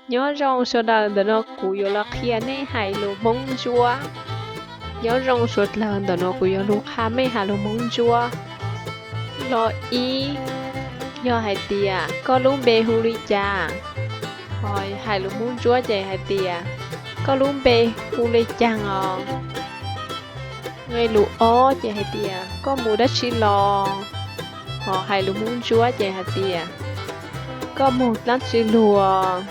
Nyob zoo sawv daws, ntawm no kuv yuav los qhia nej hais lus Hmoob Ntsuab. Nyob zoo suav dlawg, ntawm no kuv yuav lug qha mej has lus Hmoob Ntsuab. Lo ib, yog hais tias koj lub npe hu li cas, ho hais lus Hmoob Ntsuab ces hais tias koj lub npe hu li caag os. Nqe lus ob ces hais tias koj mus dab tsi los, ho hais lus Hmoob Ntsuab ces hais tias koj moog dlaab tsi lug.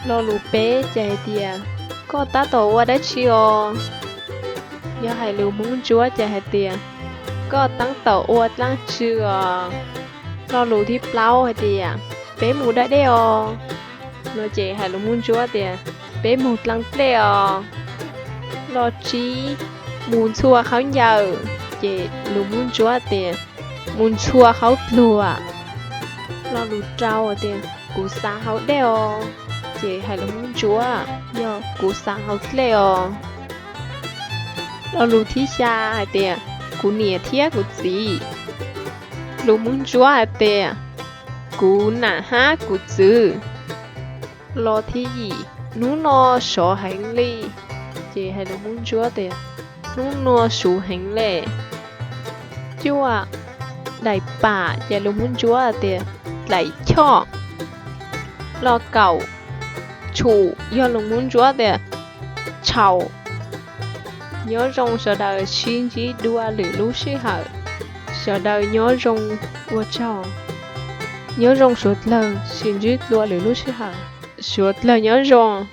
Lo lus peb ces hais tias koj tab tom ua dab tsi os. Yog hais lus Hmoob Ntsuab ces hais tias koj tab tom ua dlaab tsi os. Lo lus thib plaub hais tias peb mus da dej os. No ces hais lus Hmoob Ntsuab tias peb moog dlaa dlej os. Lo tsib, mus ntxhua khaub ncaws, ces lus Hmoob Ntsuab tias mus ntxhua khaub dluag. Lo lus rau tias kuv xav haus dej os, ces hais lus Hmoob Ntsuab yog kuv xav haus dlej os. Lo lus thib xya hais tias kuv niam thiab kuv txiv. Lus Hmoob Ntsuab hais tias kuv nam hab kuv txwv. Lo thib yim, hnub no sov heev le, ces hais lus Hmoob Ntsuab tias hnub no suv heev le. Cuaj, daim pam, ces lus Hmoob Ntsuab tias dlaim choj. Lo kaum, tshum, yog lus Hmoob Ntsuab tias tshau. Nyob zoo sawv daws, sib ntsib dua lwm lub sij hawm. Sawv daws nyob zoo, ua tsaug. Nyob zoo suav dlawg, sib ntsib dua lwm lub sij hawm. Suav dlawg nyob zoo.